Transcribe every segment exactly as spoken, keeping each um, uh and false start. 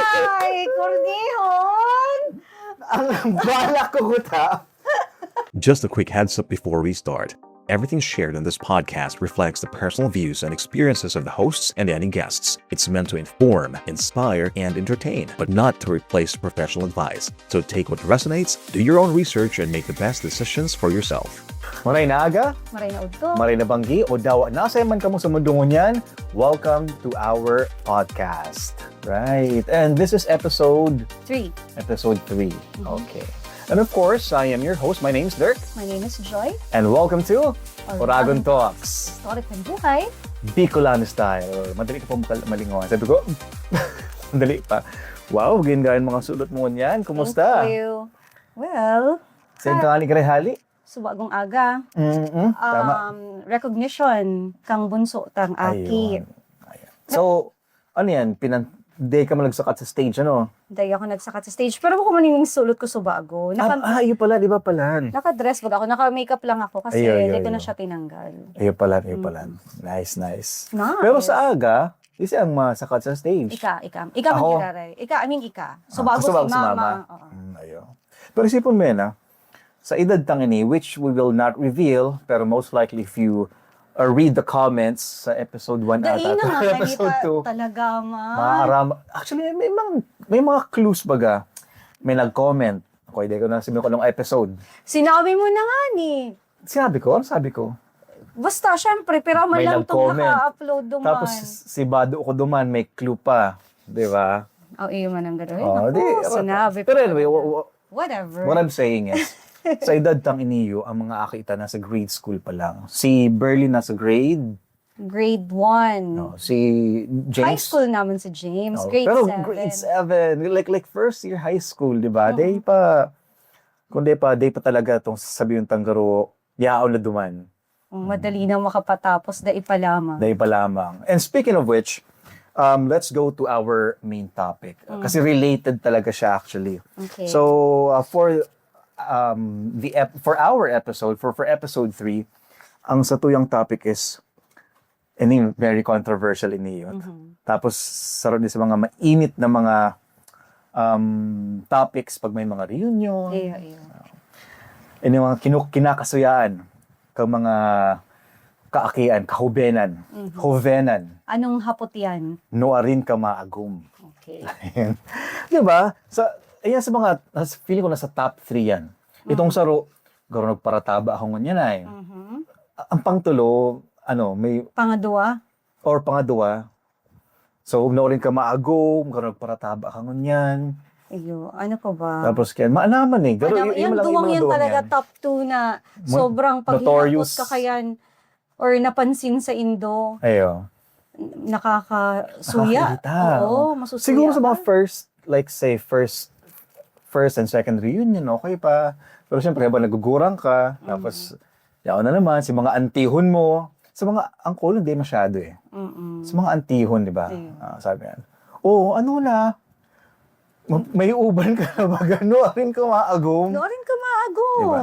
Ay, kornihon! Ang balak ko guta. Just a quick heads up before we start. Everything shared in this podcast reflects the personal views and experiences of the hosts and any guests. It's meant to inform, inspire, and entertain, but not to replace professional advice. So take what resonates, do your own research, and make the best decisions for yourself. Maray na aga, Maray na udto. maray na banggi, o dawa nasa man kamo sa mundo ngunyan, welcome to our podcast. Right. And this is episode Three. episode three. Okay. And of course, I am your host. My name's Dirk. My name is Joy. And welcome to Oragon Talks. Story ng buhay. Bicolano style. Madali ka pong makal- malingawan. Sabi ko, madali pa. Wow, ganyan mga sulot mo niyan. Kumusta? Thank you. Well, Sa yung kani karehali? Subagong aga. Mm-mm. Tama. Um, recognition kang bunso tang aki. Ayun. Ayun. So, ano yan? Pinan day ka man nagsakat sa stage, ano? Dahil ako nagsakat sa stage. Pero ako man yung sulot ko subago. Ah, Naka, ah, iyo pala, di ba pala? Naka-dress bag ako. Naka-makeup lang ako kasi Ayun, ayun, dito na ayun. Siya tinanggal. Iyo pala, iyo pala. Nice, nice. Nice. Pero sa aga, kasi ang masakat sa stage. Ika, ika. Ika, Ako? Magiraray. Ika, I mean, ika. Ah, Subago subago si si mama. mama. Oo. Mm, ayo. Pero isipon mo yan, ah. Sa edad tang ini, which we will not reveal, pero most likely if you uh, read the comments sa episode one Dai ata, na nga, episode ganita two, talaga, ma. maaram. Actually, may mga, may mga clues baga. May nag-comment. Ako, hindi ko na sabihin kung anong episode. Sinabi mo na nga ni. Sinabi ko? Ano sabi ko? Basta, syempre, pero man May lang itong nag-comment. Naka-upload duman. Tapos, si Bado ko duman, may clue pa. Di ba? Oh, iyo man ang gano'n. Oh, Naku, di, sinabi ko Pero anyway, talaga. wa- wa- Whatever. What I'm saying is, sa edad tang iniyo, ang mga aki ta nasa grade school pa lang. Si Berlin nasa grade, Grade one. no, si James. High school naman si James. No, Grade pero seven. Grade seven, like like first year high school, di ba? Day pa, kung day pa, day pa talaga itong sasabihin tang garo, yaon na duman. Oh, madali na makapatapos, dai pa lamang. Day pa lamang. And speaking of which, um, let's go to our main topic. Mm. Kasi related talaga siya actually. Okay. So, uh, for um, the ep- for our episode, for for episode three, ang satuyang topic is, ini very controversial ini yun. Mhm. Tapos, saro ni sa mga mainit na mga um, topics pag may mga reunion. Iyo, iyo. Ini mga kinu- kinakasuyaan kang mga kaakian, kahubenan, Mhm. hovenan, Anong hapot yan? nuarin ka maagom. Okay. Di ba? Sa, ayan sa mga, nas- feeling ko nasa top three yan. Itong saro, garo nagparataba ako ngunyan ay. Mhm. Ang pangtulo, ano, may, Pangadwa? or pangadwa, so, nuarin ka maagom, garo nagparataba ka ngunyan. Iyo, ano pa ba? Tapos, kaya, maanaman eh. Garo, Ano, y- yung lang duwang mga yan duwang talaga yan. Top two na Mo- sobrang notorious. Paghihapot ka kayan or napansin sa indo, Ayo. nakakasuya. Nakakairita, Oo, oo. masusuya Siguro sa ka. Mga first, like say, first first and second reunion, okay pa. Pero siyempre, habang nagugurang ka, Mm. tapos, yaon na naman, si mga antihon mo, sa mga angkol, hindi masyado eh. Mm-mm. Sa mga antihon, di ba? Ayun. Ah, sabi nga, "Oo, ano na? Ma- May uban ka na ba? Nuarin ka maagom?" Nuarin ka maagom. Diba?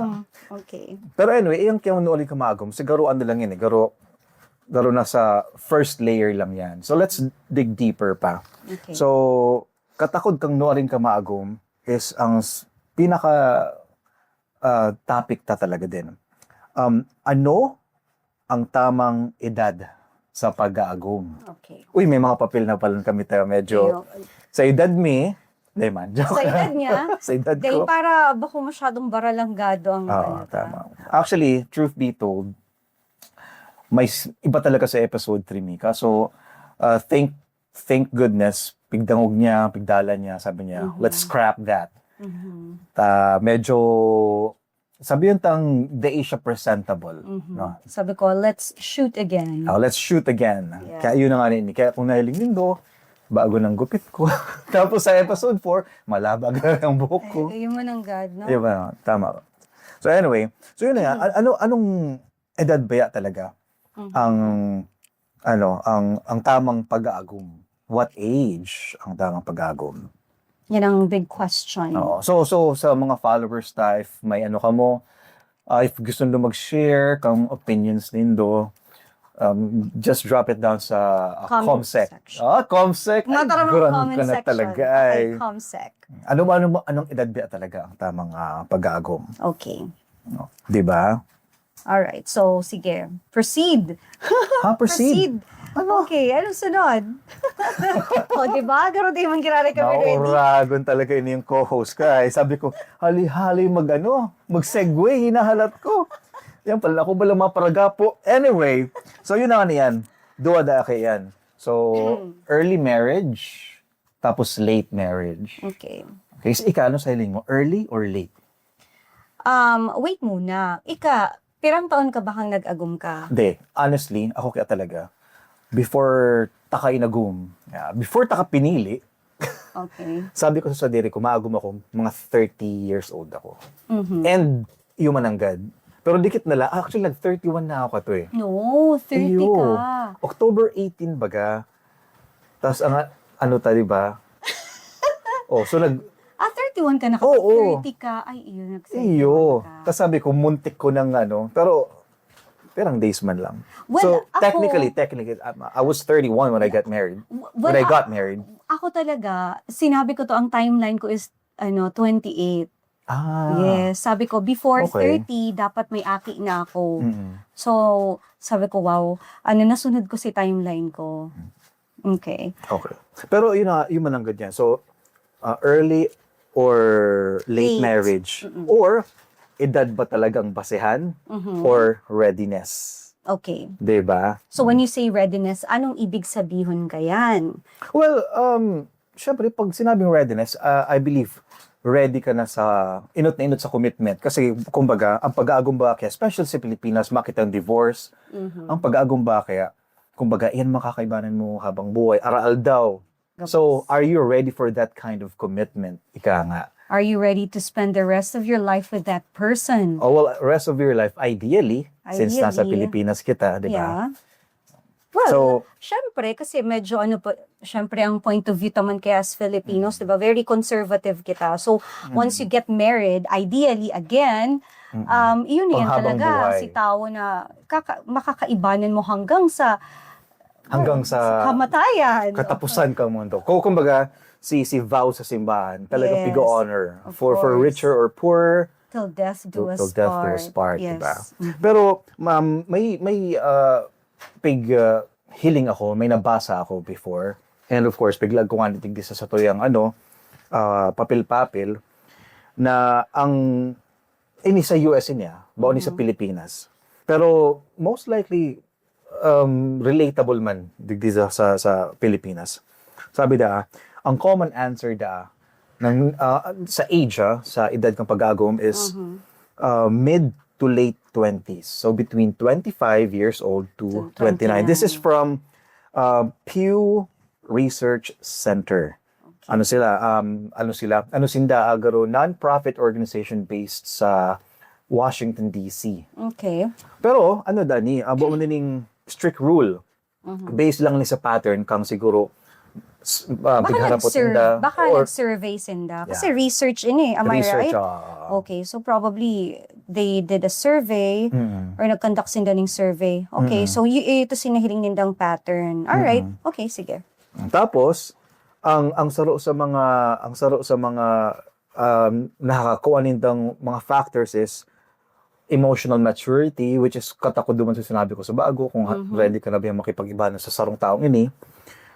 Okay. Pero anyway, yung kaya nuarin ka maagom, siguro ano lang yun eh, garo, garo nasa first layer lang yan. So let's dig deeper pa. Okay. So, katakod kang nuarin ka maagom is ang s- pinaka ah, topic ta talaga din. Um, ano ang tamang edad sa pag-aagom? Okay. Uy, may mga papel na pala kami tayo. Medyo Iyo. Sa edad mi, di man, joke. Sa edad niya, Sa edad dahil ko. Para bako masyadong baralanggado ang Oo, ano ka. Tama. Actually, truth be told, may s- iba talaga sa episode three, Mika. So, uh, thank thank goodness, pigdangog niya, pigdalan niya, sabi niya, Mhm. "Let's scrap that." Mhm. Ta, medyo, sabi yun tang, di siya presentable. Mhm. No? Sabi ko, "Let's shoot again." Oh, let's shoot again. Yeah. Kaya yun na nga rin. Kaya kung nahiling nindo, bago ng gupit ko. Tapos sa episode four, malabag na ang buhok ko. Ay, yun man ang God, no? Di ba? Tama. So anyway, so yun na nga. An- ano, anong edad ba ya talaga Mhm. ang, ano, ang, ang tamang pag-aagom? What age ang tamang pag-aagom? Yan ang big question. Oo. So, so sa mga followers ta, if may ano ka mo, ah, if gusto nyo mag-share kang opinions nindo, um, just drop it down sa, ah, Comment comsec. section. Ah, comsec. Ay, Mata naman grabe comment ka na section. talaga. Okay, Ay. Comsec. Ano ba, ano, ba- anong edad ba talaga ang tamang ah, pag-aagom? Okay. No? Di ba? Alright. So, sige. Proceed. Ha, proceed? Ano? Okay. Anong sunod? O, di ba? Garo di man girari kami ready. Nauragon talaga ini yung co-host ka. Ay, sabi ko, hali-hali mag ano, mag-segue, hinahalat ko. Yan pala, ako ba lang mga paragapo? Anyway, so yun na nga yan. Duwa da kay yan. So, Hmm. early marriage, tapos late marriage. Okay. Okay, so ikaw, ano sa hiling mo? Early or late? Um, wait muna. Ika, pirang taon ka ba kang nag-agom ka? Hindi. Honestly, ako kaya talaga, before taka inagom, yeah, before taka pinili, Okay. sabi ko sa sadiri ko, maagom ako, mga thirty years old ako. Mhm. And, iyo mananggad. Pero dikit na lang, actually, nag-thirty-one na ako kato eh. No, thirty Iyo. ka. October eighteen baga. Tapos, ang, ano ta, di ba? Oh, so nag, Ah, thirty-one ka na. Oo. Thirty ka. Ay, iyo, nag-thirty-one iyo. ka. Tapos sabi ko, muntik ko ng ano, pero, pirang days man lang. Well, So, ako- technically, technically, um, I was thirty-one when I got married. W- When well, I got a- married. Ako talaga, sinabi ko to, ang timeline ko is, ano, twenty-eight. Ah. Yes. Sabi ko, before Okay. thirty, dapat may aki na ako. Mm-mm. So, sabi ko, wow, ano, nasunod ko si timeline ko. Okay. Okay. Pero yun na, yun mananggad yan. So, uh, early or late, Late. marriage. Mm-mm. Or, edad ba talagang basehan? Mhm. Or readiness? Okay. Di ba? So, when you say readiness, anong ibig sabihon ka yan? Well, um, syempre, pag sinabing readiness, uh, I believe, ready ka na sa inot na inot sa commitment. Kasi, kumbaga, ang pag-aagom ba kaya, especially sa Pilipinas, makita ang divorce, Mhm. ang pag-aagom ba kaya, kumbaga, iyan makakaibanan mo habang buhay, araal daw. So, are you ready for that kind of commitment? Ika nga. Are you ready to spend the rest of your life with that person? Oh, well, rest of your life, ideally, since nasa Ideally. Pilipinas kita, di ba? Yeah. Well, So- syempre, kasi medyo ano pa, syempre ang point of view taman kaya as Filipinos, di ba, very conservative kita. So, once you get married, ideally, again, um, yun yan Panghabang talaga, buhay. Si tao na kaka- makakaibanan mo hanggang sa Hanggang sa kamatayan. Katapusan ka mundo. Kung kumbaga, si si vow sa simbahan, talagang Yes, pigo honor of for for course. Richer or poorer, Till death do till, us till death do part. us part, Yes. di ba? Mhm. Pero, ma'am, may may uh, pig uh, hiling ako, may nabasa ako before. And of course, piglag ko nga nitigdi sa satuyang ano, ah, papel-papel, na ang ini sa U S niya, bao ni sa Mhm. Pilipinas. Pero most likely, um, relatable man digdi sa, sa, sa Pilipinas. Sabi da, ang common answer da, ng, ah, sa age, ah, sa edad ng pag-agom is Mhm. uh, mid to late twenties. So between twenty-five years old to To twenty-nine. This is twenty-nine. From uh, Pew Research Center. Ano sila? Um, ano sila? Ano sinda? Agaro non-profit organization based sa Washington D C. Okay. Pero ano, Dani, abo mo nining strict rule. Mhm. Based lang ni sa pattern kang siguro s- ah, Baka, pigharapot nag-sur- sinda baka or nag-survey sinda. Kasi Yeah. Research ini, am I Research, right? ah. Okay, so probably they did a survey Mm. or nag-conduct sinda ning survey. Okay, Mm. So y- ito sinahiling nindang pattern. Alright, Mm. Okay, sige. Tapos, ang ang saro sa mga ang saro sa mga um, nakakakuha nindang mga factors is emotional maturity, which is katakod naman sa sinabi ko sa bago, kung ha- Mhm. Ready ka na ba yung makipag-iba na sa sarong taong ini.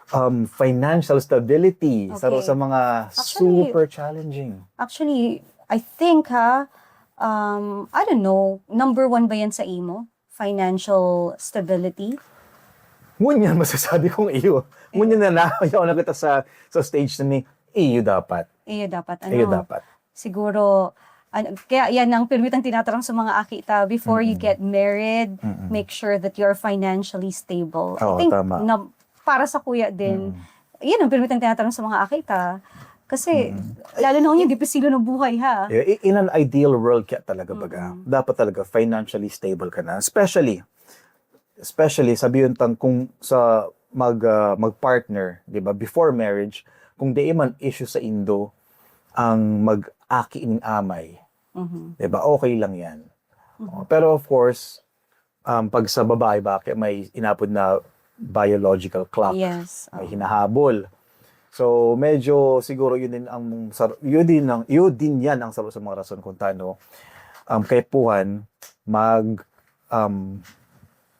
Um, financial stability, saro Okay. Sa mga Actually, super challenging. Actually, I think ha, um, I don't know, number one ba yan sa imo? Financial stability? Ngunyan, masasabi kong iyo. Ngunyan na nahayaw na kita sa, sa stage na ni iyo dapat. Iyo dapat, ano? Iyo dapat. Siguro, ano, kaya yan ang pirmitang tinatarang sa mga aki ta, before you Mm-mm. Get married, Mm-mm. Make sure that you're financially stable. Oo, I think tama. Na, para sa kuya din, Mm-mm. Yan ang pirmitang tinatarang sa mga aki ta. Kasi, Mm. Lalo na kung yung dipisilo ng buhay, ha? Yeah, i- in an ideal world kaya talaga baga, Mm-mm. Dapat talaga financially stable ka na. Especially, especially, sabi yun tang kung sa mag, ah, mag-partner, di ba, before marriage, kung di man issue sa indo ang mag-aki ning amay, Mhm. di ba, okay lang yan. Mhm. Pero of course, um, pag sa babae ba, kaya may inapod na biological clock. Yes. May oo. Hinahabol. So, medyo siguro yun din ang sar- yun din ang yun din yan ang sa, sa mga rason kung tano um kaipuhan mag um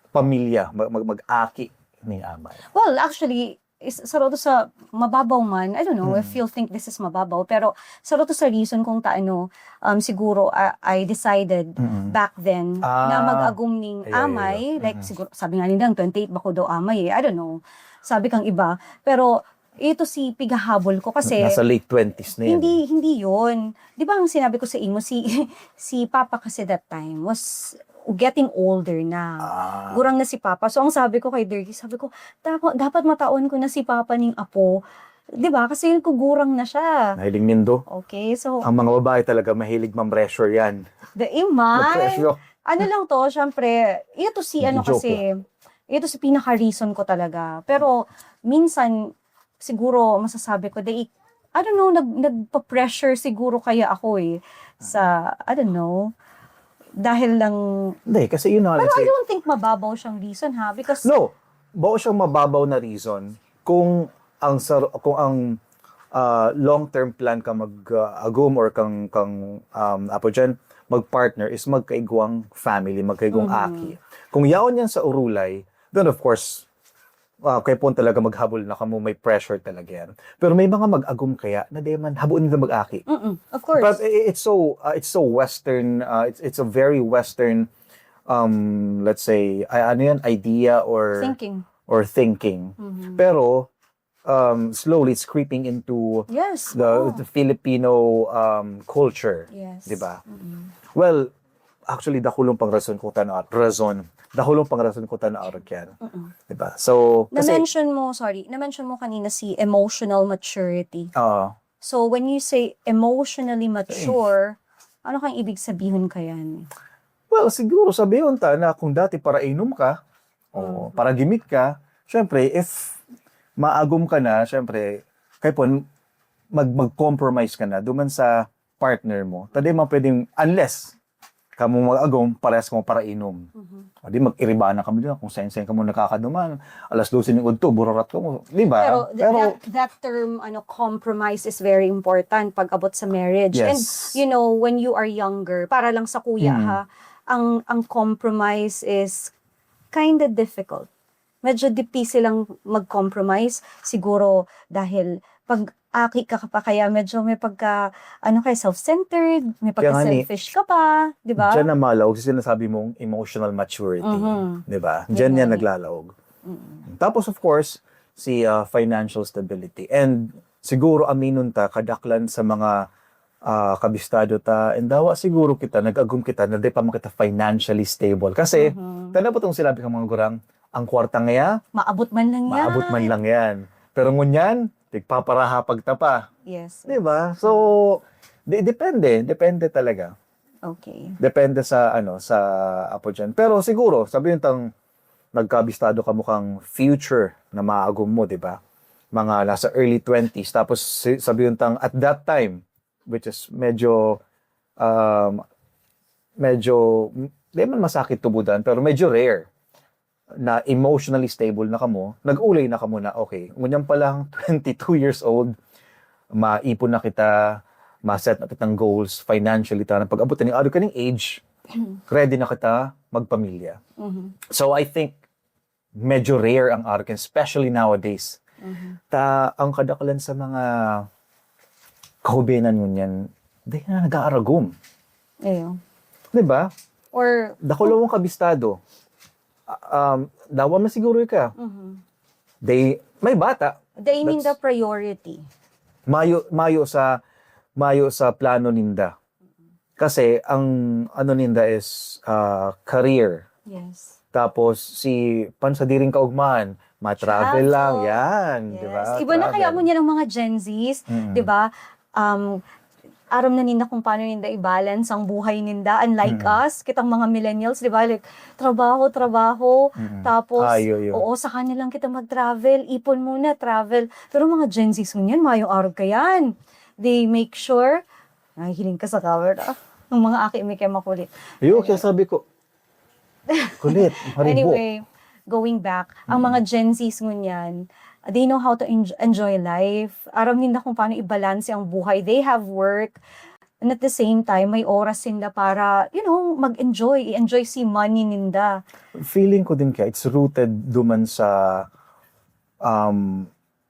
pamilya, mag, mag mag-aki ning amay. Well, actually, is, saro to sa mababaw man, I don't know if Mm. you'll think this is mababaw, pero saro to sa reason kung taano um, siguro uh, I decided Mm. back then na Ah, mag-agom ning yeah, yeah, amay, yeah. like Mm. siguro, sabi nga nila, twenty-eight bako daw amay eh, I don't know. Sabi kang iba, pero ito si pigahabol ko kasi Nasa late twenties na yan. hindi hindi yun. 'Di ba ang sinabi ko sa imo, si si Papa kasi that time was getting older na. Ah. Gurang na si Papa. So ang sabi ko kay Dirky, sabi ko, dapat, dapat matawan ko na si Papa ning apo. 'Di ba? Kasi yun ko gurang na siya. Mahiling nindo. Okay, so Ang mga babae talaga mahilig ma-pressure yan. the imay. Ma-pressure. Ano lang to, syempre, ito si ano Joke kasi, ito si pinaka-reason ko talaga. Pero minsan, siguro masasabi ko, they, I don't know, nag, nagpa-pressure siguro kaya ako eh. Sa, I don't know, dahil lang, Hindi, kasi yun na pero let's I say, don't think mababaw siyang reason ha, because, no, bao siyang mababaw na reason kung ang sar- kung ang ah, long-term plan ka mag-agom or kang kang um, apo dyan, mag-partner is magkaigwang family, magkaigwang Mhm. aki. Kung yaon yan sa urulay, then of course, uh, kaya po talaga maghabol na kamo, may pressure talaga yan. Pero may mga mag-agom kaya na di man, habuon nila mag-aki. Mm-mm, of course. But i- it's so uh, it's so western, uh, it's it's a very western um let's say uh, ano yan, idea or Thinking. or thinking. Mhm. Pero um slowly it's creeping into Yes. the, oo. the Filipino um culture, Yes. 'di ba? Mm-mm. Well, actually dakulong pang rason kung tano rason. Dakulong pang rason kung tano arog yan. Mm-mm. 'Di ba? So kasi Na-mention mo, sorry, na-mention mo kanina si emotional maturity. ah, So when you say emotionally mature, ano kang ibig sabihin kayan? Well, siguro sabihin ta na kung dati parainom ka, o Mm. paragimik ka, syempre, if maagom ka na, syempre, kaya po, mag, mag-compromise ka na duman sa partner mo. Tadi man pwedeng, unless kamo mag-agom, parehas kamo parainom. Mhm. O di, mag-iriba na kamo dyan kung saan-saan kamo nakakaduman. Alas dose ng udto, burarat kamo. Di ba? Pero, th- that, that term, ano, compromise is very important pag abot sa marriage. And, Yes. you know, when you are younger, para lang sa kuya Mm. ha, ang, ang compromise is kinda difficult. Medyo difícil lang mag-compromise. Siguro dahil pag aki ka pa kaya medyo may pagka, ano kaya, self-centered, may Kaya nga ni- pagka-selfish ka pa, di ba? Diyan na malaog sa sinasabi mong emotional maturity. Mhm. Di ba? Yun Diyan nga yan eh. naglalaog. Mm. Tapos of course, si ah, financial stability. And siguro aminon ta, kadaklan sa mga ah, kabistado ta, and dawa siguro kita, nag-agom kita na di pa man kita financially stable. Kasi, Mhm. tanda po itong sinabi ng mga gurang, ang kwarta ngaya, Maabot man lang yan. maabot man lang yan. Pero ngunyan, tigpaparaha pagtapa. Yes. Di ba? So, de- depende. Depende talaga. Okay. Depende sa, ano, sa apo dyan. Pero siguro, sabi yung tang nagkabistado ka mukhang future na maagom mo, di ba? Mga nasa early twenties. Tapos si- sabi yung tang at that time, which is medyo, um, medyo, di man masakit tubudan, pero medyo rare na emotionally stable na kamo, nag-ulay na kamo na, okay, ngunyan pa lang, twenty-two years old, maipon na kita, ma-set na kitang goals, financially, ta, pag-abot na ning aro kaning age, ready na kita magpamilya. Mhm. So I think medyo rare ang aro kan, especially nowadays. Mhm. Ta ang kadaklan sa mga kahubenan ngunyan, di na nag-aaragom. Ayo. Di ba? Or, Dakulaw ang kabistado. Ah, Um, dawa man siguro ka. mhm. They, may bata. They mean the That's- priority. Mayo, mayo sa, mayo sa plano ninda. Kasi ang ano ninda is ah, career. Yes. Tapos si pansadiring kaugmahan, ma-travel lang, Travel. yan, di ba? Yes. Iba na kaya Travel. ngunyan ang mga Gen Zs, Mm. di ba? Um, aram na ninda kung paano ninda i-balance ang buhay ninda. Unlike Mm. us, kitang mga millennials, di ba? Like, trabaho, trabaho, Mm. tapos, Ah, yo, yo. oo, saka na lang kita mag-travel, ipon muna, travel. Pero mga Gen Zs ngunyan, mayong arog ka yan. They make sure, nahihiling ka sa camera, ng mga aki may kaya makulit. Yo, kaya sabi ko, Kulit, maribok. Anyway, going back, ang mga Gen Zs ngunyan, they know how to enj- enjoy life. Aram ninda kung paano i-balance ang buhay. They have work, and at the same time, may oras sinda para, you know, mag-enjoy. I-enjoy si money ninda. Feeling ko din kaya, it's rooted duman sa, um,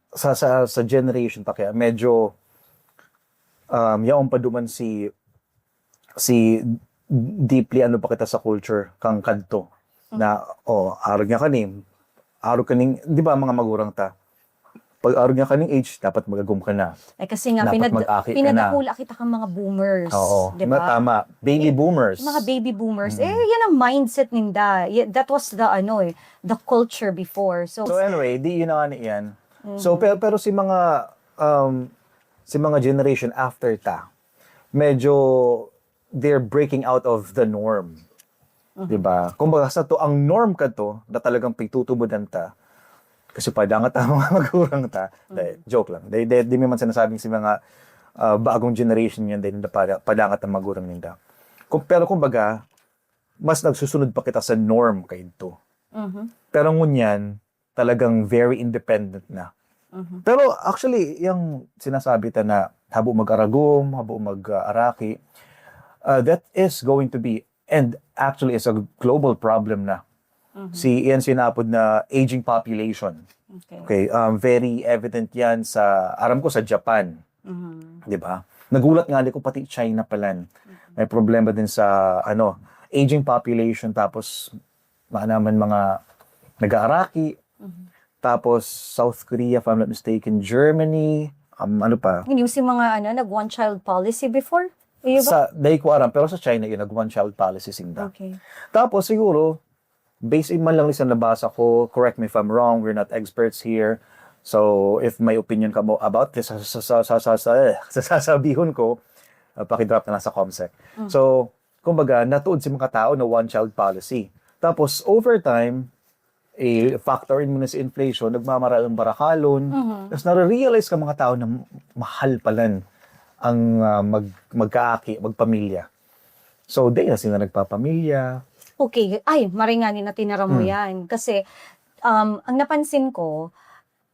sa, sa, sa generation ta kaya. Medyo, um, yaon pa duman si, si deeply ano pa kita sa culture kang kadto. Na, oh, arog nga kaning, arog kaning, di ba, mga magurang ta? Pag arog nga kaning age, dapat magagom ka na. Eh, kasi nga, Dapat pinad- mag-aki ka na. pinadakula kita kang mga boomers. Oo. Di Ma- ba? Tama. Baby boomers. Mga baby boomers. Eh, yan ang mindset ninda. Y- That was the, ano eh, the culture before. So, So anyway, di yun na nga na yan. So pero, pero si mga um, si mga generation after ta, medyo they're breaking out of the norm. 'Di ba? Kumbaga sa to ang norm kadto na talagang pagtutubodan ta. Kasi padangat ang mga magurang ta. Dahil, joke lang. Dahil, dahil di man sinasabing si mga ah, bagong generation yan din na pada- padangat ang magurang ninda. Kung, pero kumbaga, mas nagsusunod pa kita sa norm kaidto. Mhm. Pero ngunyan, talagang very independent na. Mhm. Pero actually, yung sinasabi ta na habo mag-aragom, habo mag-araki, uh, that is going to be, and actually is a global problem na. Mhm. Si iyan sinapod na aging population. Okay. Okay, um, very evident yan sa, aram ko, sa Japan. Mhm. Di ba? Nagulat nga ako, pati China palan. May problema din sa, ano, aging population, tapos maanaman mga nag-aaraki. Mhm. Tapos South Korea, if I'm not mistaken, Germany, um, ano pa? Yun yung si mga ano, nag one child policy before? Iyo ba? Sa, dahil ko aram, pero sa China yun, nag one child policy sinda. Okay. Tapos siguro, based man lang sa nabasa ko, correct me if I'm wrong, we're not experts here. So, if may opinion ka mo about this, sa, sa, sa, sa, sa, sa, eh, sa sasabihon ko, uh, pakidrop na lang sa comsec. So, kumbaga, natuod si mga tao na one-child policy. Tapos, over time, eh, factor in mo na si inflation, nagmamahal ang barakalon. Mhm. Tapos, nare-realize ka mga tao na mahal palan ang ah, mag, magkaaki, magpamilya. So, di na sila nagpapamilya. Okay. Ay, maray nga ni na tinaram mo Hmm. yan. Kasi, um, ang napansin ko,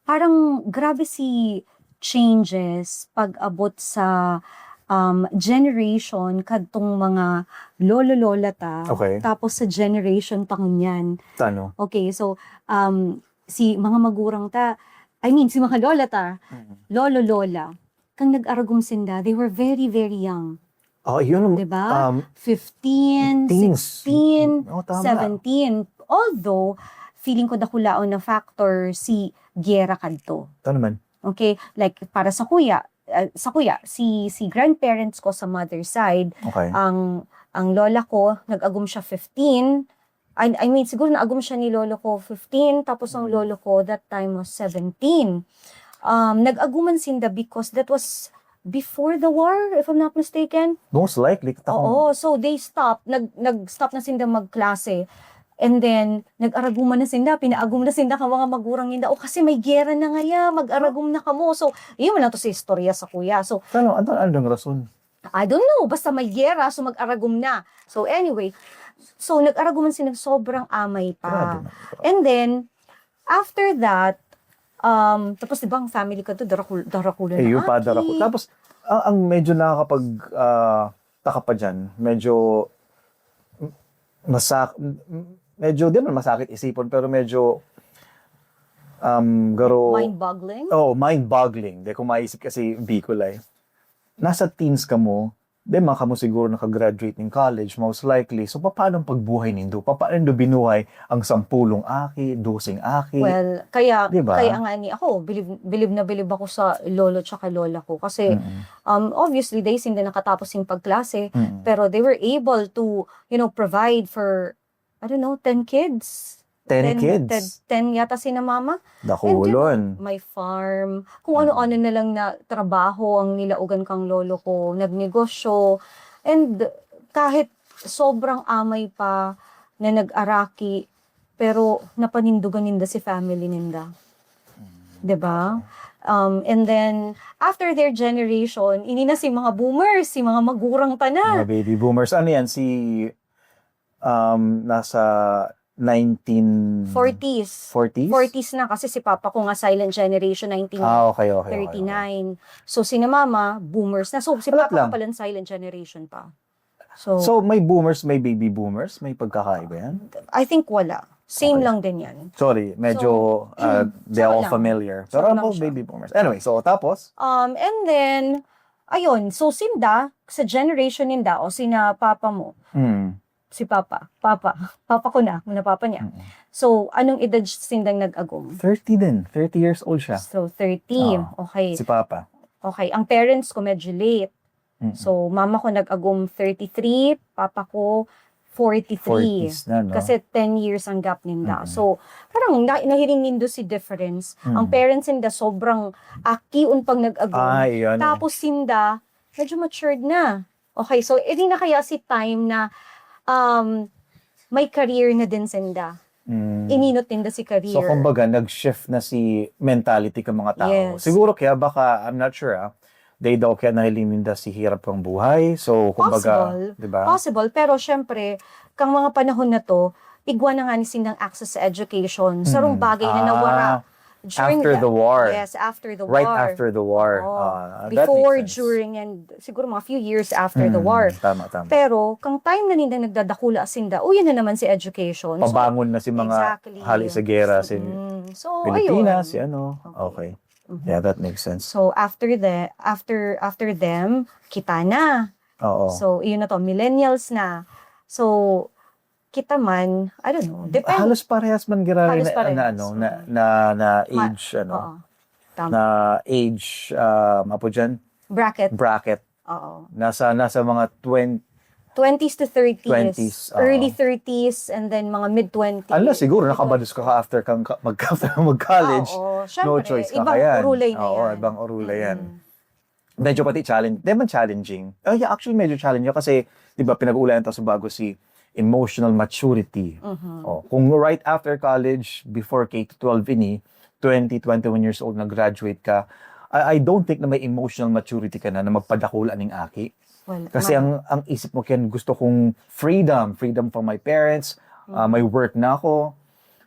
parang grabe si changes pag-abot sa um, generation kadtong mga lolo-lola ta, Okay. tapos sa generation ta ngunyan. Tano? Okay, so, um, si mga magurang ta, I mean, si mga lola ta, Mhm. lolo-lola, kang nag-aragom sinda, they were very, very young. Oh, yun. Di ba? Um, fifteen, teens. sixteen, Oh, tama. seventeen. Although, feeling ko dakulaon na factor si giyera kadto. Ito naman. Okay, like para sa kuya, ah, sa kuya, si si grandparents ko sa mother side, Okay. ang ang lola ko nag-agom siya fifteen. I, I mean, siguro naagom siya ni lolo ko fifteen, tapos ang lolo ko that time was seventeen. Um, nag-aguman sinda because that was before the war, if I'm not mistaken. Most likely. Katako. Oo, so they stopped. Nag, nag-stop na sinda magklase. And then, nag-araguman na sinda, pinaagum na sinda ka mga magurang ninda. O kasi may gera na ngaya, mag-aragum na kamo. So, yun man lang to sa istorya sa kuya. So, Ano, ano, ano ang rason? I don't know, basta may gera, so mag-aragum na. So anyway, so nag-araguman sila, sobrang amay pa. Grabe na. And then, after that, um, tapos di ba ang family ko to, darakul, darakula na Eh, yung aki. pa, darakul. Tapos, ang, ang medyo nakakapag, ah, taka pa dyan, medyo, masak, medyo, di man masakit isipon, pero medyo, um, garo, Mind-boggling? Oh, mind-boggling. Di ko maisip kasi Bicol ay. Nasa teens ka mo, di man ka mo siguro nakagraduate ng college, most likely. So, paano ang pagbuhay nindo? Paano nindo binuhay ang sampulong aki, doseng aki? Well, kaya, Di ba? kaya nga ni ako, bilib, bilib na bilib ako sa lolo tsaka lola ko. Kasi, Mm-mm. um, obviously, they sinda nakatapos yung pagklase, Mm-mm. pero they were able to, you know, provide for, I don't know, ten kids? Ten kids? Ten, ten yata sina mama. And, you know, Dakulon. may farm. Kung ano-ano na lang na trabaho ang nilaugan kang lolo ko. Nagnegosyo. And kahit sobrang amay pa na nag-araki, pero napanindugan ninda si family ninda. 'Di ba? Um, and then, after their generation, ini na si mga boomers, si mga magurang ta na. Mga baby boomers. Ano yan? Si um, nasa nineteen forties. forties? Forties na kasi si papa ko nga silent generation, nineteen Ah, okay, okay, okay, okay. thirty-nine. So, si mama, boomers na. So, si Alat papa lang. ko pala silent generation pa. So, So, may boomers, may baby boomers, may pagkakaiba yan? I think wala. Same Okay. lang din yan. Sorry, medyo uh, they're Sakto all lang. familiar. Pero Sakto ano lang po, siya. Baby boomers? Anyway, so tapos? Um, and then, ayun, so sinda, sa generation ninda, o sina papa mo, Hmm. si papa, papa, papa ko na, muna papa niya. Mm-mm. So, anong edad sindang nag-agom? thirty din. thirty years old siya. So, thirty. Oo. Okay. Si Papa. Okay. Ang parents ko medyo late. Mm-mm. So, mama ko nag-agom thirty-three, papa ko forty-three. forties na, no? Kasi ten years ang gap ninda. Mm-mm. So, parang na, nahiling nindo si difference. Mm. Ang parents ninda sobrang aki-on pag nag-agom. Ah, yun. Tapos sinda, medyo matured na. Okay, so hindi na kaya si time na um, may career na din sinda. Mm. Ininot ninda si career. So, kumbaga, nag-shift na si mentality ng mga tao. Yes. Siguro kaya baka, I'm not sure ah, they daw kaya nahiling ninda si hirap ng buhay. So, kumbaga, Possible. di ba? Possible, pero syempre, kang mga panahon na to, igwa na nga ni sindang access sa education. Sarong Mm. bagay na nawara. Ah, after the war. Yes, after the Right war. after the war. Oo. Ah, that Before, makes sense. During, and siguro mga few years after the Mm, war. Tama, tama. Pero, kang time na nindang nagdadakula sinda, uyan na naman si education. So, Pabangon na si mga exactly. hali sa gera, si Mm. So, Pilipinas, ayun. si ano. Okay. Okay. Mhm. Yeah, that makes sense. So after the after after them, kita na. Oo. So, yun na to, millennials na. So, kita man, I don't know, depende. Halos parehas man giraray Halos na, parehas. na, ano, na, Mm. na, na Ma- age, ano, Oo. Tama. na age, ah, mapo dyan, Bracket. bracket. Oo. Nasa, nasa mga twenty, Twenties to thirties. Twenties, oo. Early thirties and then mga mid twenties. Unless siguro nakabadus ka after kang ka- mag, after mag-college. Oo, No syempre, choice ka ibang kaya. urulay na Oo, yan. Ibang urulay yan. Mm. Medyo pati challenge, di man challenging. Oh, yeah, actually medyo challenging kasi, di ba, pinag-uulayan tayo sa bago si emotional maturity. Mhm. Oh, kung right after college, before K to twelve ini, twenty, twenty-one years old, nag-graduate ka, I, I don't think na may emotional maturity ka na, na magpadakula ning aki. Wala. Kasi Ma- ang ang isip mo, Ken, gusto kong freedom, freedom from my parents, ah, may work na ako.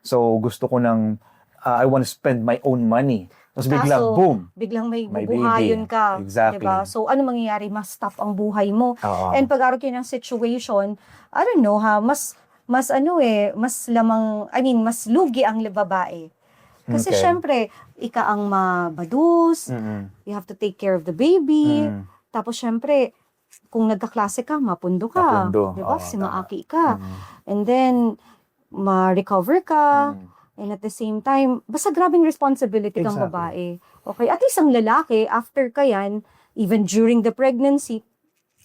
So gusto ko ng, ah, I want to spend my own money. Tapos biglang, Kaso, boom, biglang may may bubuhayon baby. ka. Exactly. Diba? So, ano mangyayari? Mas tough ang buhay mo. Oo. And pag-arog kayo ng situation, I don't know ha, mas, mas ano eh, mas lamang, I mean, mas lugi ang li- babae. Kasi Okay. syempre, ika ang mabadus, Mm-mm. you have to take care of the baby. Mm. Tapos syempre, kung nagkaklase ka, mapundo ka. Mapundo. Diba? Oo, Si tama. maaki ka. Mm. And then, ma-recover ka. Mm. And at the same time, basta grabing responsibility kang Exactly. babae. Okay, at least ang lalaki, after ka yan, even during the pregnancy,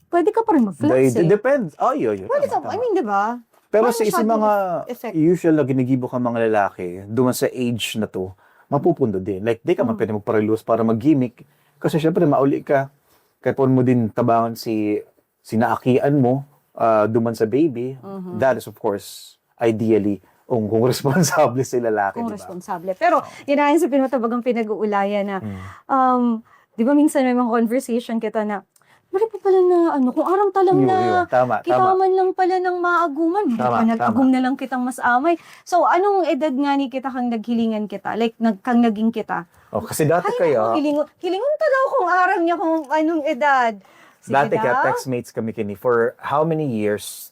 pwede ka pa rin mag-flex They- eh. Depends. Oh, yun, yun. Pwede ka, Tama, I tama. mean, di ba? Pero Parang sa, sa masyadong mga effect. usual na ginigibo ka mga lalaki, duman sa age na to, mapupundo din. Like, di ka man Mm. pwede magparalos para mag-gimmick. Kasi syempre, mauli ka. Kaya pwede mo din tabangan si, sinaakian mo, ah, duman sa baby. Mhm. That is, of course, ideally, kung, kung responsable si lalaki, Kung di ba? Responsable. Pero, yun na yung sa pinatabagang pinag-uulayan na, Mm. um, di ba minsan may mga conversation kita na, mali pa pala na, ano, kung aram talang Yun, na, yun. Tama, kita tama. man lang pala ng maagum-an, mali Tama, pa nag-agum tama. na lang kitang mas amay. So, anong edad nga ni kita kang naghilingan kita? Like, nag, kang naging kita? Oh, kasi dati Ay, kaya, naku, hilingon, hilingon talaga kung aram niya kung anong edad. Sige dati kaya daw. Textmates kami kini for how many years?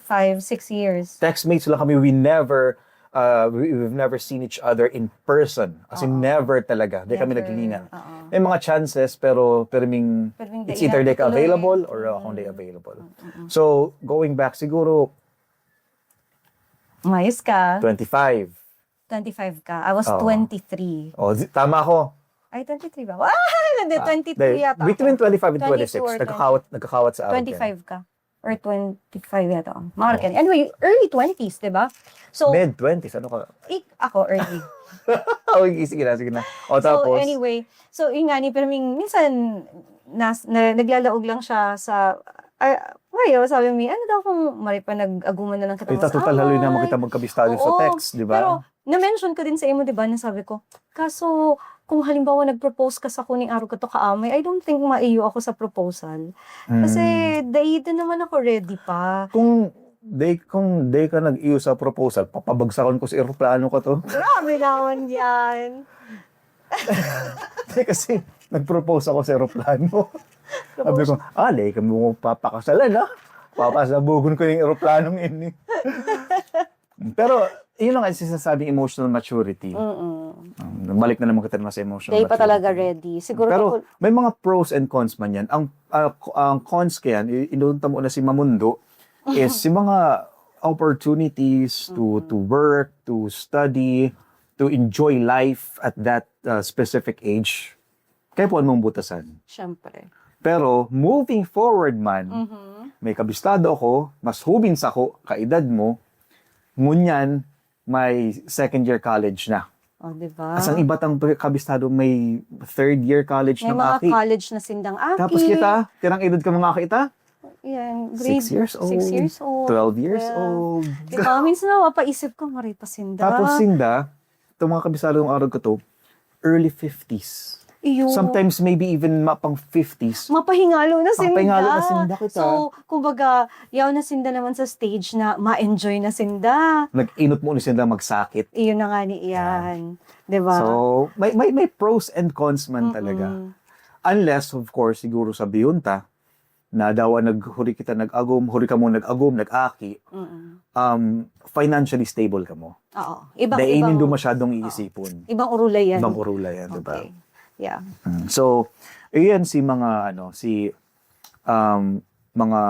Five, six years. Textmates lang kami. We never, uh, we, we've never seen each other in person. As in, Oo. never talaga. Di kami Never. naghilingan. Oo. May mga chances, pero, pero ming, Pero ming it's dai either na di ka tuloy. available or ako Mm. hindi available. Mm-mm. So, going back, siguro, Umayos ka. twenty-five. Twenty-five ka. I was Oo. twenty-three. Oh, zi- tama ako. Ay, twenty-three ba? Ah, hindi, Ah, twenty-three di- yata Between ako. twenty-five and Twenty-two twenty-six. or Nagkakawat, nagkakawat sa akin. Twenty-five ka. Or twenty-five yata ako. Mga Oo. ganyan. Anyway, early twenties, di ba? So, Mid twenties, ano ka? ik, ako, early. Oh, sige na, sige na. O, So, tapos? Anyway, so, yun nga, ni, pero ming, minsan, nas, na, naglalaog lang siya sa, ay, ngayon, sabi mi, ano daw kung mali pa nag-aguman na lang kita Ay, mas total, haloy naman amay? kita magkabistado sa Oo, text, di ba? Pero, na-mention ko din sa imo, di ba, na sabi ko, kaso, kung halimbawa nag-propose ka sa kuning araw ka to kaamay, I don't think maiyo ako sa proposal. Kasi, Mm. dai din naman ako ready pa. Kung, Day, kung day ka nag-iyo sa proposal, papabagsakon ko sa eroplano ko to. Grabe naman yan. Di kasi, nag-propose ako sa eroplano. Sabi ko, ah, day kami mo papakasalan, ha? Papasabugon ko yung eroplanong ini. Pero, yun ang sinasabing emotional maturity. Mm-mm. Um, balik na naman kita na sa emotional Day pa maturity. Talaga ready. Siguro Pero kapag- may mga pros and cons man yan. Ang, ah, ang cons kaya, i- inunta mo na si Mamundo, is yung mga opportunities to to work, to study, to enjoy life at that uh, specific age, kaya po anong butasan. Siyempre. Pero moving forward man, Mhm. may kabistado ako, mas hubin sa ko, kaedad mo, ngunyan, may second year college na. O, di ba? As ang iba tang kabistado, may third year college May ng mga aki. college na sindang aki. Tapos kita, tirang edad ka mga aki ita? Yan, Six grade years old, six years old. twelve years Yeah. old. Di ba? Minsan napapaisip ko, maray pa sinda. Tapos sinda, itong mga kabistado ng araw ko to, early fifties. Iyo. Sometimes maybe even mapang fifties. Mapahingalo na sinda. Mapahingalo na sinda kita. So, kumbaga, yaw na sinda naman sa stage na ma-enjoy na sinda. Nag-inot mo na sinda magsakit. Iyon na nga ni Ian. Di ba? So, may, may, may pros and cons man talaga. Unless, of course, siguro sabihin ta, na daw ang naghuri kita nag-agom, huri ka mo nag-agom, nag-aki, Mm-mm. um, financially stable ka mo. Oo. Ibang, Dahil ibang, hindi masyadong iisipon. Ibang urulay yan. Ibang urulay yan, di ba? Okay. Yeah. Mm. So, iyan si mga, ano, si, um, mga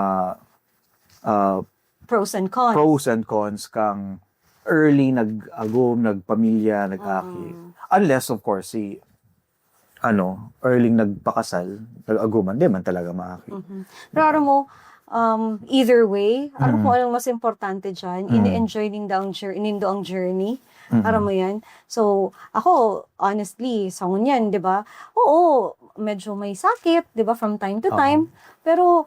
uh, Pros and cons. pros and cons kang early nag-agom, nagpamilya, nag-aki. Mm. Unless, of course, si, ano, early nagpakasal, nag-aguman, di man talaga maaki. Mhm. Pero alam mo, um, either way, alam Mm. mo anong mas importante dyan? Mm. Ini-enjoy nindo ang, jour- nindo ang journey. Mm. Alam mo yan? So, ako, honestly, sa ngunyan, di ba? Oo, medyo may sakit, di ba, from time to Oo. time. Pero,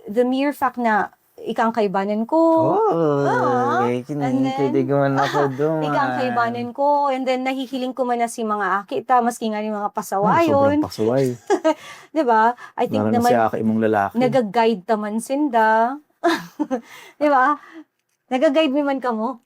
the mere fact na ikang kaibanan ko, Oh, Ah, eh, kini- and then, kinikilig naman ako doon. ikang kaibanan ko, and then nahihiling ko man na si mga aki ta, maski nga ni mga Ah, pasawayon. sobrang pasaway. Di ba? I think Lalo na naman, si aki mong lalaki. nag-guide ta man sinda. Di ba? Nag-guide mi man kamo.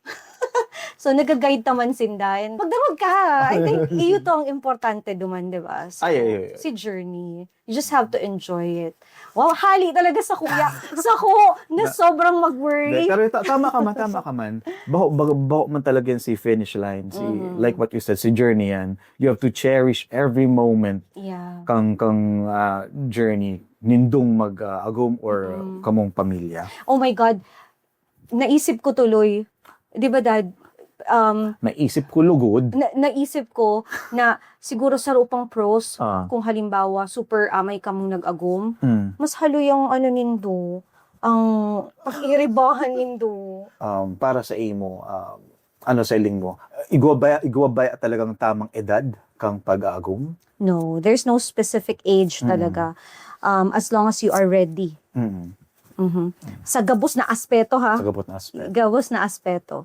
So, nag-guide ta man sinda. And magdangog ka. I think, iyo to ang importante duman, di ba? So, Ay, ay, ay, ay. Si journey. You just have to enjoy it. Wow, hali talaga sa kuya. Sa ko, na Na- sobrang mag-worry. Hindi, pero ta- tama ka man, tama ka man. Baho, baho, baho man talaga yan si finish line. Si, Mhm. like what you said, si journey yan. You have to cherish every moment Yeah. kang kang ah, journey nindong mag-agom or Mm. kamong pamilya. Oh my God. Naisip ko tuloy. Di ba, Dad? Um, Naisip ko lugod. na, naisip ko na siguro sa rupang pros, Ah. kung halimbawa, super amay kamong nag-agom, Mm. mas haloy ang ano nindo, ang pakiribahan nindo. Um, para sa imo, um, ano sa iling mo? Igwa baya, igwa baya talagang tamang edad kang pag-aagom? No, there's no specific age Mm. talaga. Um, as long as you are ready. Mm. Mhm. Sa gabos na aspeto, ha? Sa gabos na aspeto. Gabos na aspeto.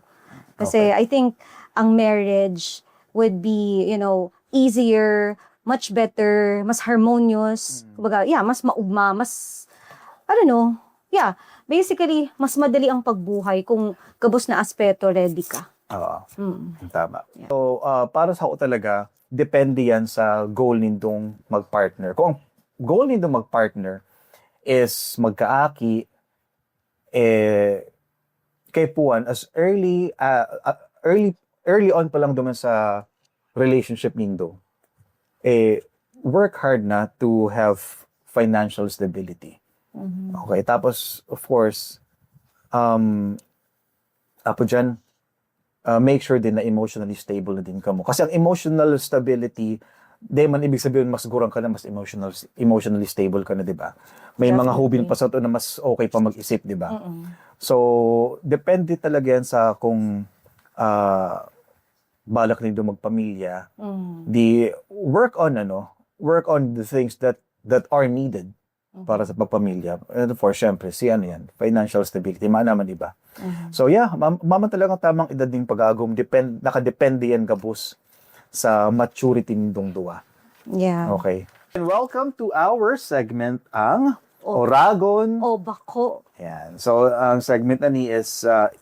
Kasi Okay. I think ang marriage would be, you know, easier, much better, mas harmonious. Mm. Kumbaga, yeah, mas maugma, mas, I don't know, yeah, basically, mas madali ang pagbuhay kung gabos na aspeto, ready ka. Oo. Mm. Tama. Yeah. So, ah, para sa ako talaga, depende yan sa goal nindong mag-partner. Kung ang goal nindong mag-partner is magkaaki, eh, kay puwan, as early, ah, ah, early, early on pa lang duman sa relationship nindo, eh, work hard na to have financial stability. Mhm. Okay, tapos, of course, um, apo dyan, uh, make sure din na emotionally stable na din kamo. Kasi ang emotional stability, di man ibig sabihin mas gurang ka na, mas emotional, emotionally stable ka na, di ba? May mga Definitely. hubin pa sa to na mas okay pa mag-isip, di ba? Mm-mm. So, depende talaga yan sa kung ah, balak nindo magpamilya. Mm. Di work on ano, work on the things that that are needed Mhm. para sa pagpamilya. And of course, syempre, si ano yan, financial stability, maanaman iba. Mhm. So yeah, mam- maman talagang tamang edad ng pag-aagom, depend, nakadepende yan gabos sa maturity nindong duwa. Yeah. Okay. And welcome to our segment, ang O, Oragon. O bako. Yan. So, ang segment na ni is uh,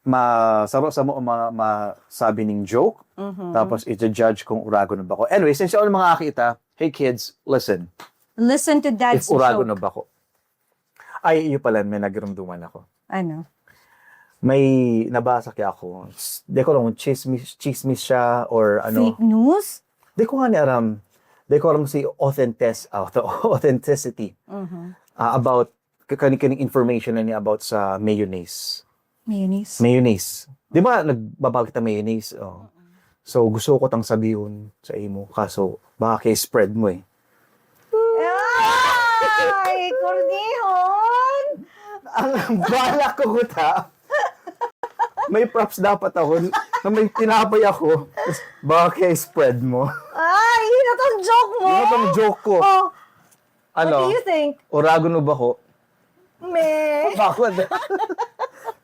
masaro sa mo ma, masabi ning joke. Mhm. Tapos, i-judge kung uragon o bako. Anyway, since yung mga akita, hey kids, listen. Listen to If Dad's uragon o joke. Bako. Ay, iyo pala, may nagirumduman ako. Ano? May nabasa kaya ako. S- Di ko lang, chismis, chismis siya or ano. Fake news? Di ko nga ni aram. Di ko aram si authentic, auto, authenticity Mhm. ah, about k- kani-, kaning information na niya about sa mayonnaise. Mayonnaise. Mayonnaise. Di ba, nagbabawal kita mayonnaise? Oh. So, gusto ko tang sabihon sa imo. Kaso, baka kay spread mo eh. Ay, kornihon! Ang balak ko kuta, may props dapat ako, na may tinapay ako, baka kay spread mo. Ay, yun na tong joke mo? Yun na tong joke ko. Oh, Ano? What do you think? Uragon o bako? Me. Bako.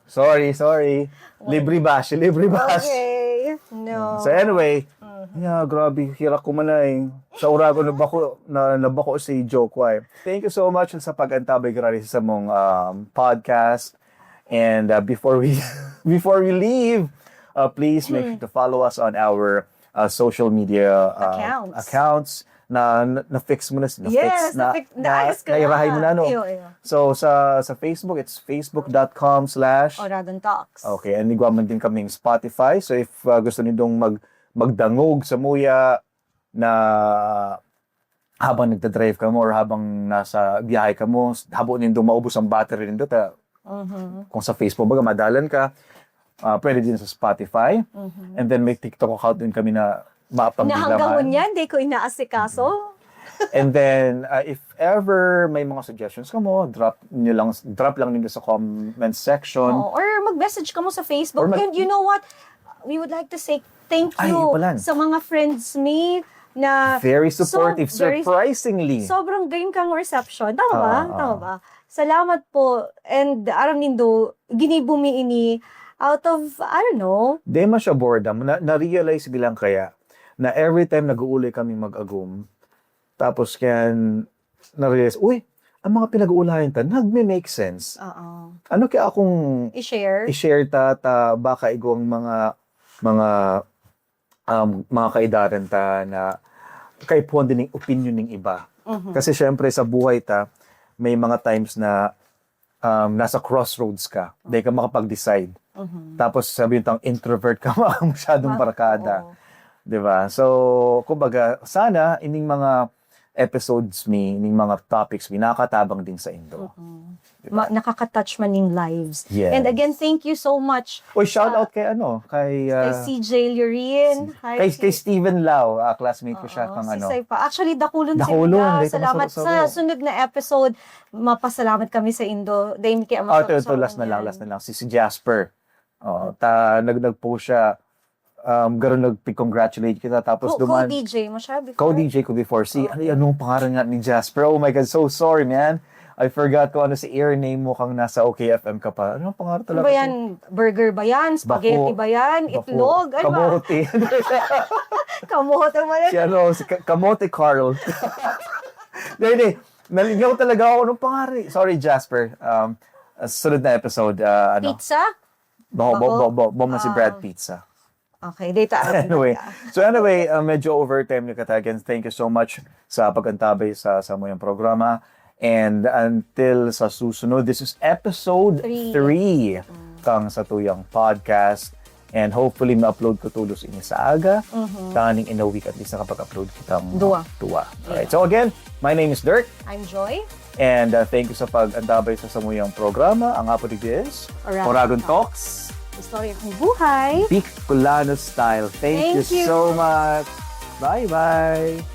Sorry, sorry. Libre bash, libre bash. Okay. No. So anyway, yeah, grabe, hirak ko man ay. Sa uragon na bako, na, na bako si joke ko ay. Thank you so much sa pag-antabay grabe sa mong um, podcast. And uh, before we before we leave, uh, please make sure to follow us on our uh, social media uh, Accounts. accounts na na- na-fix mo na, na-fix Yes, na, na-fix- naayos ko na. Nairahay mo na, no? Iyo, iyo. So sa sa Facebook, it's facebook.com slash Oragon Talks. Okay, and igwa man din kaming Spotify. So if uh, gusto nindong mag magdangog sa muya na habang nagda-drive kamo or habang nasa biyahe kamo, habo nindong maubos ang battery nindo, ta, Mhm. kung sa Facebook baga madalan ka, ah, pwede din sa Spotify. Mhm. And then may TikTok account din kami na maapang Na hanggang ngunyan, di ko inaasikaso. And then, uh, if ever may mga suggestions kamo, drop nyo lang, drop lang nyo sa comment section. Oo, or mag-message kamo sa Facebook. Or mag- And you know what? We would like to say thank Ay, you yun pala. Sa mga friends mi na Very supportive, so, very- surprisingly. Sobrang gayon kang reception. Tama ba? Oo, oo. Tama ba? Salamat po. And aram nindo, ginibo mi ini out of, I don't know. Di man siya boredom. Na, na-realize bilang kaya na every time nag-uulay kami mag-agum, tapos kaya na-realize, uy, ang mga pinag-uulayan ta, nagme-make sense. Oo. Ano kaya akong I-share. i-share ta, ta baka igwang mga mga um, mga kaedaran ta na kaipuhan din ng opinion ng iba. Mhm. Kasi syempre sa buhay ta, may mga times na um, nasa crossroads ka. Dahil ka makapag-decide. Mhm. Tapos sabi yung tang introvert ka, baka masyadong Ma- barkada. Oo. 'Di ba? So, kumbaga, sana ining mga episodes mi, ining mga topics mi, nakakatabang din sa indo. Mm. Ma- nakaka-touch man ning lives. Yes. And again, thank you so much. Oy, shout out kay ano, kay Kay uh, C J Lurin. Hi, kay, C- kay Steven Lau, ah, classmate ko siya Oo, kang si ano. Sai pa. Actually, dakulon si Dakulon, Lau. dahil ka Salamat masaro-saro. Sa sunod na episode. Mapasalamat kami sa indo. Dahil kaya Oh, ito, ito, last na lang, last na lang. Si, si Jasper. Oh, ta nag nag-post siya. Um, garo nagpi-congratulate kita tapos Ko, duman. Ko-D J mo siya before? Ko-D J ko before. Si, ano, anong pangalan nga ni Jasper? Oh my God, so sorry, man. I forgot kung ano si air name mo kang nasa O K F M ka pa. Anong pangalan Ano talaga? ba yan? Burger ba yan? Spaghetti Bako. Ba yan? Bako. Itlog? Ano ba? Kamote. Kamote ba yan? Si ano, si Ka- Kamote Carl. Hindi, hindi. Naligaw talaga ako. Anong pangalan? Sorry, Jasper. Um, uh, sunod na episode, uh, ano? Pizza? Bako, Bako? bako, bako, bako si Ah. Brad Pizza. Okay, data. Anyway, so anyway, uh, medyo overtime na kita. Again, thank you so much sa pag-antabay sa sa muyang programa. And until sa susunod, this is episode Three. three kang sa tuyang podcast. And hopefully, ma-upload ko tulos ini sa aga. Mhm. Tanganing in a week, at least nakapag-upload kitang Dua. dua. Alright. So again, my name is Dirk. I'm Joy. And uh, thank you sa pag-antabay sa samuyang programa. Ang apo digdi is Oragon Oragon Talks. Talks. Istorya ng buhay. Bicolano style. Thank, Thank you you. So much. Bye-bye.